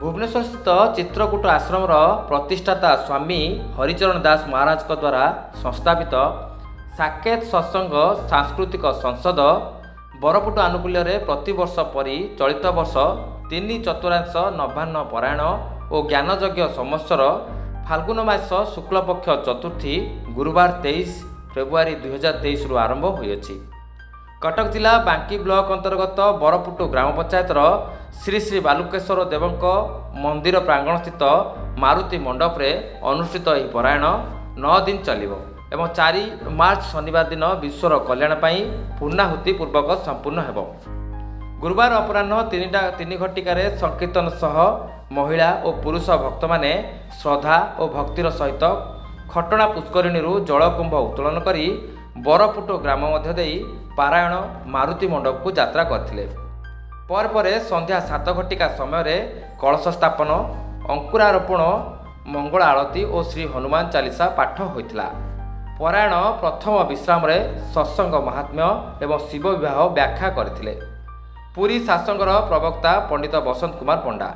ଭୁବନେଶ୍ୱରସ୍ଥିତ ଚିତ୍ରକୂଟ ଆଶ୍ରମର ପ୍ରତିଷ୍ଠାତା ସ୍ୱାମୀ ହରିଚରଣ ଦାସ ମହାରାଜଙ୍କ ଦ୍ୱାରା ସଂସ୍ଥାପିତ ସାକେତ ସତ୍ସଙ୍ଗ ସାଂସ୍କୃତିକ ସଂସଦ ବରପୁଟ ଆନୁକୂଲ୍ୟରେ ପ୍ରତିବର୍ଷ ପରି ଚଳିତ ବର୍ଷ 3 ଚତୁରାଂଶ ନବାନ୍ନ ପରାୟଣ ଓ ଜ୍ଞାନଯଜ୍ଞ ସମସ୍ତର ଫାଲ୍ଗୁନ ମାସ ଶୁକ୍ଳପକ୍ଷ ଚତୁର୍ଥୀ ଗୁରୁବାର 23 ଫେବୃଆରୀ 2023ରୁ ଆରମ୍ଭ ହୋଇଅଛି। କଟକ ଜିଲ୍ଲା ବାଙ୍କି ବ୍ଲକ ଅନ୍ତର୍ଗତ ବରପୁଟୁ ଗ୍ରାମ ପଞ୍ଚାୟତର ଶ୍ରୀ ଶ୍ରୀ ବାଲୁକେଶ୍ୱର ଦେବଙ୍କ ମନ୍ଦିର ପ୍ରାଙ୍ଗଣସ୍ଥିତ ମାରୁତି ମଣ୍ଡପରେ ଅନୁଷ୍ଠିତ ଏହି ପରାୟଣ 9 ଦିନ ଚାଲିବ ଏବଂ 4 ମାର୍ଚ୍ଚ ଶନିବାର ଦିନ ବିଶ୍ୱର କଲ୍ୟାଣ ପାଇଁ ପୂର୍ଣ୍ଣାହୁତି ପୂର୍ବକ ସମ୍ପୂର୍ଣ୍ଣ ହେବ। ଗୁରୁବାର ଅପରାହ୍ନ 3ଟା 3 ଘଟିକାରେ ସଂକୀର୍ତ୍ତନ ସହ ମହିଳା ଓ ପୁରୁଷ ଭକ୍ତମାନେ ଶ୍ରଦ୍ଧା ଓ ଭକ୍ତିର ସହିତ ଖଟଣା ପୁଷ୍କରିଣୀରୁ ଜଳକୁମ୍ଭ ଉତ୍ତୋଳନ କରି ବରପୁଟ ଗ୍ରାମ ମଧ୍ୟ ଦେଇ ପାରାୟଣ ମାରୁତି ମଣ୍ଡପକୁ ଯାତ୍ରା କରିଥିଲେ। ପରେ ପରେ ସନ୍ଧ୍ୟା 7 ଘଟିକା ସମୟରେ କଳସ ସ୍ଥାପନ, ଅଙ୍କୁରାରୋପଣ, ମଙ୍ଗଳ ଆଳତୀ ଓ ଶ୍ରୀ ହନୁମାନ ଚାଲିସା ପାଠ ହୋଇଥିଲା। ପରାୟଣ ପ୍ରଥମ ବିଶ୍ରାମରେ ସତ୍ସଙ୍ଗ ମହାତ୍ମ୍ୟ ଏବଂ ଶିବ ବିବାହ ବ୍ୟାଖ୍ୟା କରିଥିଲେ ପୁରୀ ଶାସଙ୍ଗର ପ୍ରବକ୍ତା ପଣ୍ଡିତ ବସନ୍ତ କୁମାର ପଣ୍ଡା।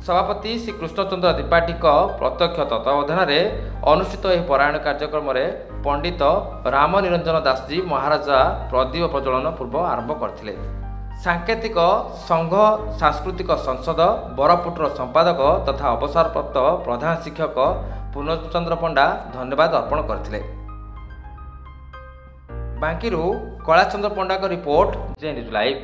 ସଭାପତି ଶ୍ରୀ କୃଷ୍ଣଚନ୍ଦ୍ର ତ୍ରିପାଠୀଙ୍କ ପ୍ରତ୍ୟକ୍ଷ ତତ୍ତ୍ୱାବଧାନରେ ଅନୁଷ୍ଠିତ ଏହି ପରାୟଣ କାର୍ଯ୍ୟକ୍ରମରେ ପଣ୍ଡିତ ରାମ ନିରଞ୍ଜନ ଦାସଜୀ ମହାରାଜା ପ୍ରଦୀପ ପ୍ରଜ୍ୱଳନ ପୂର୍ବ ଆରମ୍ଭ କରିଥିଲେ। ସାଙ୍କେତିକ ସଂଘ ସାଂସ୍କୃତିକ ସଂସଦ ବରପୁଟର ସମ୍ପାଦକ ତଥା ଅବସରପ୍ରାପ୍ତ ପ୍ରଧାନ ଶିକ୍ଷକ ପୂର୍ଣ୍ଣଚନ୍ଦ୍ର ପଣ୍ଡା ଧନ୍ୟବାଦ ଅର୍ପଣ କରିଥିଲେ। ବାଙ୍କିରୁ କୈଳାସ ଚନ୍ଦ୍ର ପଣ୍ଡାଙ୍କ ରିପୋର୍ଟ, ଜେ ନ୍ୟୁଜ୍ ଲାଇଭ୍।